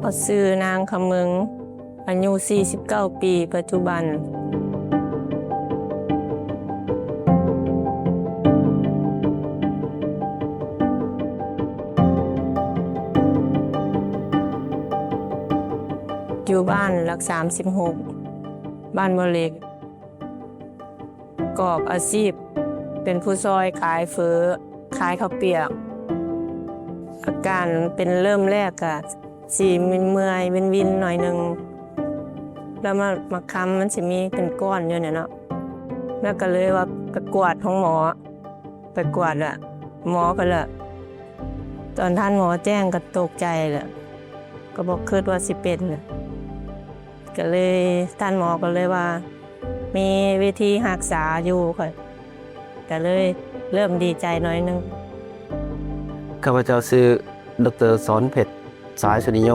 ຂ້ອຍຊື່ນາງຄຳເມີງ ອາຍຸສີ່ສິບເກົ້າປີ ປັດຈຸບັນ. ຢູ່ບ້ານຫຼັກສາມສິບຫົກ ບ້ານບໍ່ເຫຼັກ. ປະກອບອາຊີບເປັນຜູ້ຊ່ອຍຂາຍເຝີ ຂາຍເຂົ້າປຽກ. ອາການເປັນເລີ່ມແລກກະຊິເມື່ອຍໆ ວິນໆ ໜ້ອຍໜຶ່ງ ແລ້ວມາ ມາຄຳມັນຊິມີເປັນກ້ອນຢູ່ນີ້ເນາະ ແລ້ວກະເລີຍວ່າໄປກວດໂຮງໝໍ ໄປກວດລະ ໝໍກໍລະ ຕອນທ່ານໝໍແຈ້ງກໍຕົກໃຈລະ ກໍບໍ່ຄິດວ່າຊິເປັນລະ ກໍເລີຍ ທ່ານໝໍກໍເລີຍວ່າ ມີວິທີຮັກສາຢູ່ ຂ້ອຍກໍເລີຍເລີ່ມດີໃຈໜ້ອຍໜຶ່ງ. ຂ້າພະເຈົ້າຊື່ ດອກເຕີ ສອນເພັດ ສາຍສຸລິໂຍ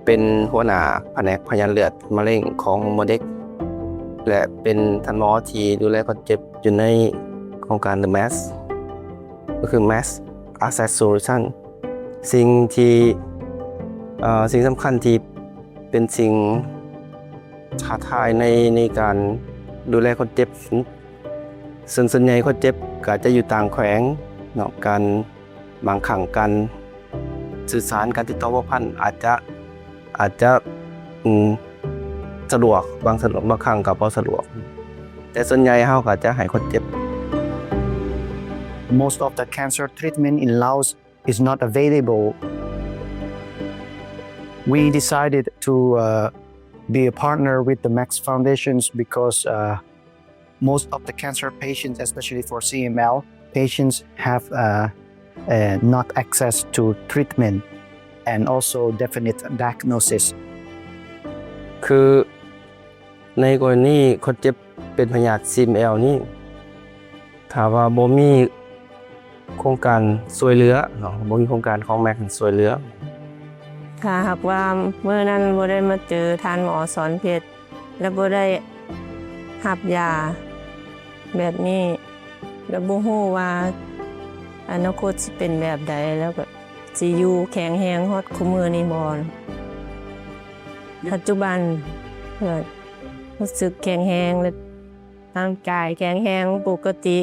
ເປັນຫົວໜ້າພະແນກພະຍາດເລືອດມະເຮັງຂອງໂຮງໝໍເດັກ ແລະ ເປັນທ່ານໝໍທີ່ດູແລຄົນເຈັບຢູ່ໃນໂຄງການ The Max ກໍຄື Max Access Solution. ສິ່ງທີ່ ເອີ ສິ່ງສຳຄັນທີ່ເປັນສິ່ງທ້າທາຍໃນ ໃນການດູແລຄົນເຈັບ ເຊິ່ງສ່ວນໃຫຍ່ຄົນເຈັບກໍອາດຈະຢູ່ຕ່າງແຂວງເນາະ ການ ບາງຄັ້ງການສື່ສານ ການຕິດຕໍ່ພົວພັນອາດຈະ ອາດຈະ ອືມ ສະດວກ ບາງສະດວກ ບາງຄັ້ງກໍບໍ່ສະດວກ ແຕ່ສ່ວນໃຫຍ່ເຮົາກໍຈະໃຫ້ຄົນເຈັບ. Most of the cancer treatment in Laos is not available. We decided to, uh, be a partner with the Max Foundations because, uh, most of the cancer patients, especially for C M L patients, have, uh, uh, not access to treatment and also definite diagnosis. ຄືໃນກໍລະນີຄົນເຈັບເປັນພະຍາດ CML ນີ້ ຖ້າວ່າບໍ່ມີໂຄງການຊ່ວຍເຫຼືອເນາະ ບໍ່ມີໂຄງການຂອງ Max ຊ່ວຍເຫຼືອ. ຖ້າຫາກວ່າມື້ນັ້ນບໍ່ໄດ້ມາເຈີທ່ານໝໍສອນເພັດ ແລະ ບໍ່ໄດ້ຮັບຢາແບບນີ້ ແລະ ບໍ່ຮູ້ວ່າອະນາຄົດຊິເປັນແບບໃດ ແລ້ວກໍຊິຢູ່ແຂງແຮງຮອດຄູ່ມື້ນີ້ບໍ່. ປັດຈຸບັນກໍຮູ້ສຶກແຂງແຮງ ແລະ ຮ່າງກາຍແຂງແຮງປົກກະຕິ.